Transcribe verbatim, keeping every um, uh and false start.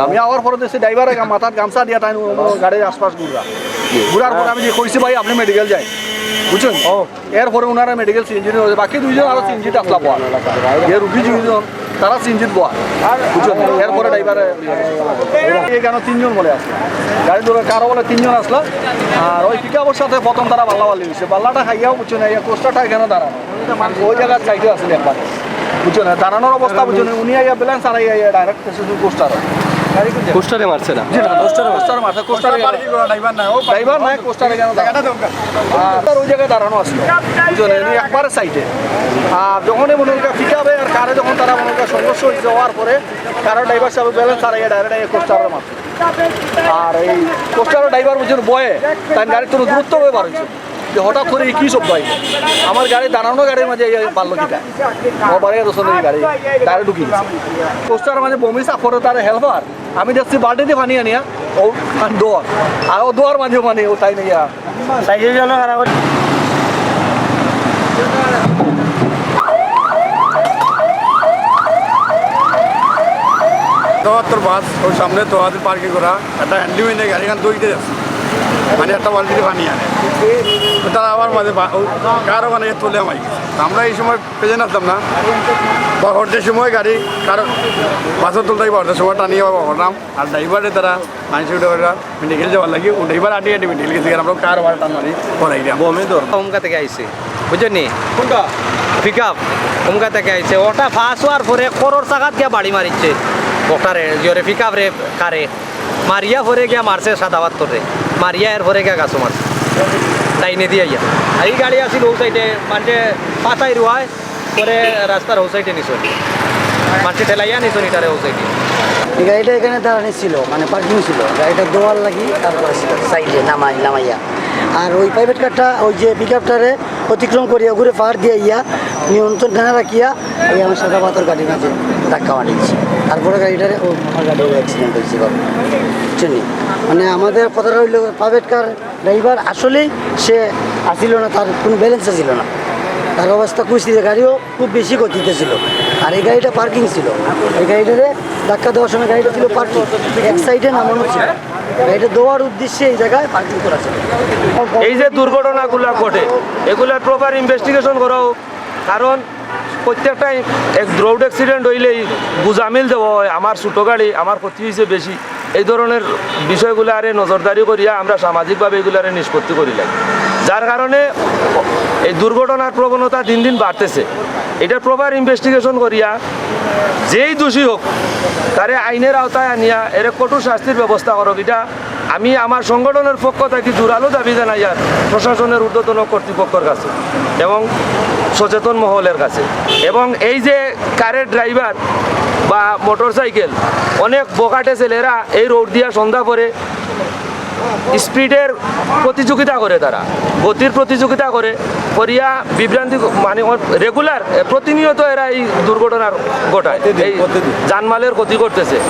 আমি আওয়ার পরে দেখছি ড্রাইভারে গা-, মাথাত গামছা দিয়া তাইন ও-, ও গাড়ির আশপাশ ঘুরা। ঘুরার পরে আমি যে কইছি, "ভাই, আপনি মেডিকেল যাই।" বুঝছেন? এরপরে ওনারা মেডিকেল সিএনজি নিয়ে, বাকি দুইজন আরো সিএনজিত আসলা বওয়া। যে রুগী দুইজন, তারা সিএনজিত বওয়া। বুঝছেন? এরপরে ড্রাইভারে, এখানো তিনজন বলে আসলো। গাড়ি ধরে কারো বলে তিনজন আসলো। আর ওই পিকআপের সাথে প্রথম তারা বাল্লা বাল্লি হইছে। বাল্লাটা খাইয়াও, বুঝছেন, এই কোস্টারটা এখানে দাঁড়ানো। ওই জায়গার সাইডে আসলে একবার। বুঝছেন? দাঁড়ানোর অবস্থা, বুঝছেন, উনি আইয়া ব্যালেন্স হারাইয়া আইয়া ডাইরেক্ট গেছে শুধু কোস্টার। কোস্টারে মারছে না? জি না, কোস্টারে মারছে, কোস্টারে। ড্রাইভার নাই, কোস্টারে কেন দাঁড়ানো? আর ওই জায়গায় দাঁড়ানো আছে। বুঝছেন? উনি একবারে সাইডে। আর যখনই মনে হয় পিকআপে আর কারে যখন তারা মনে হয় সংঘর্ষ হইছে, হওয়ার পরে কারো ড্রাইভার সাহেব ব্যালেন্স হারাইয়া ডাইরেক্ট এই কোস্টারে মারছে। আর এই কোস্টারের ড্রাইভার, বুঝছেন, বয়ে তাই গাড়ি তো দূরত্ব হয়ে বার হয়েছে যে হঠাৎ করে কি শব্দ হয়। আমার গাড়ি দাঁড়ানো, গাড়ির মাঝে এই পারলো কিটা, ও বাড়ি রসুন গাড়ি ডাইরেক্ট ঢুকি গেছে। কোস্টারের মাঝে বমি সাফরে তার হেল্পার, আমি দেখছি বালতি দিয়ে পানি আনিয়া ও দোয়ার, আর ও দোয়ার মাঝে পানি ও তাই নিয়ে। সাইকেল চালানো খারাপ। তো তোর বাস ওর সামনে তো আজ পার্কিং করা, একটা হ্যান্ডি হইনে গাড়িখান দৌড়িতে যাচ্ছে, মানে একটা বালতিতে পানি আনে। তো তারা আবার মাঝে বা-, ও কারো মানে তুলে আমায়। আমরা এই সময় প্রেজেন্ট আসলাম না, বা হরদের সময় গাড়ি কারো বাসের তুলতে বা হরদের সময় টানিয়ে বা হরলাম। আর ড্রাইভারে তারা মানুষ উঠে ওরা মেডিকেল যাওয়ার লাগি, ও ড্রাইভার আটি আটি মেডিকেল গেছে, আর আমরা কার বারো টান মারি পড়াই দিলাম। বমি ধর। উমকা থেকে আইছে, বুঝছেন নি? কোনটা? পিকআপ। উমকা থেকে আইছে। ওটা ফাঁস হওয়ার পরে করোর চাকাত গিয়া বাড়ি মারিচ্ছে। ওটারে, জোরে পিকআপ রে, কারে। মারিয়া পরে গিয়া মারছে সাদা পাথর রে। মারিয়া এর পরে গিয়া গাছও মারছে। তাই নে দিয়া ইয়া। আর এই গাড়ি আছিল ও সাইডে, মানে পাতাই রুয়ায়। পরে রাস্তার ও সাইডে নিছইন। মানষে ঠেলাইয়া নিছইন ইটারে ও সাইডে। এই গাড়িটা এখানে দাঁড়ানি ছিল, মানে পার্কিং ছিল। গাড়িটা দোয়ার লাগি তারপরে ছিল সাইডে নামাই, নামাইয়া। আর ওই প্রাইভেট কারটা ওই যে পিকআপটারে অতিক্রম করিয়া ঘুরে পার দিয়া ইয়া নিয়ন্ত্রণ না রাখিয়া এই আমার সাদা পাথর গাড়ির মাঝে ধাক্কা মারিছে। তারপরে গাড়িটারে ও আমার গাড়ির অ্যাক্সিডেন্ট হয়েছে বাবা। বুঝছেন নি? মানে আমাদের কথাটা হইলো প্রাইভেট কার ড্রাইভার আসলেই সে আসিল না, তার কোনো ব্যালেন্স আসিল না, তার অবস্থা খুব স্থির, গাড়িও খুব বেশি গতিতে ছিল, আর এই গাড়িটা পার্কিং ছিল। এই গাড়িটারে ধাক্কা দেওয়ার সময় গাড়িটা ছিল পার্কিং, এক সাইডে নামানো ছিল, গাড়িটা দেওয়ার উদ্দেশ্যে এই জায়গায় পার্কিং করা ছিল। এই যে দুর্ঘটনাগুলা ঘটে, এগুলার প্রপার ইনভেস্টিগেশন করা হোক, কারণ প্রত্যেকটাই এক রোড অ্যাক্সিডেন্ট হইলেই গুজামিল দেওয়া হয়, আমার ছোটো গাড়ি, আমার ক্ষতি হয়েছে বেশি, এই ধরনের বিষয়গুলো আরে নজরদারি করিয়া আমরা সামাজিকভাবে এগুলারে নিষ্পত্তি করি লাগে, যার কারণে এই দুর্ঘটনার প্রবণতা দিন দিন বাড়তেছে। এটা প্রপার ইনভেস্টিগেশন করিয়া যেই দোষী হোক তারে আইনের আওতায় আনিয়া এর কঠোর শাস্তির ব্যবস্থা করুক। এটা আমি আমার সংগঠনের পক্ষ থেকে জোরালো দাবি জানাই আর প্রশাসনের ঊর্ধ্বতন কর্তৃপক্ষের কাছে এবং সচেতন মহলের কাছে। এবং এই যে কারের ড্রাইভার বা মোটরসাইকেল, অনেক বখাটে ছেলেরা এই রোড দিয়া সন্ধ্যা পরে স্পিডের প্রতিযোগিতা করে, তারা গতির প্রতিযোগিতা করে, করিয়া বিভ্রান্তি, মানে, রেগুলার, প্রতিনিয়ত এরা এই দুর্ঘটনার ঘটায়, প্রতিদিন, এই প্রতিদিন। জানমালের ক্ষতি করতেছে।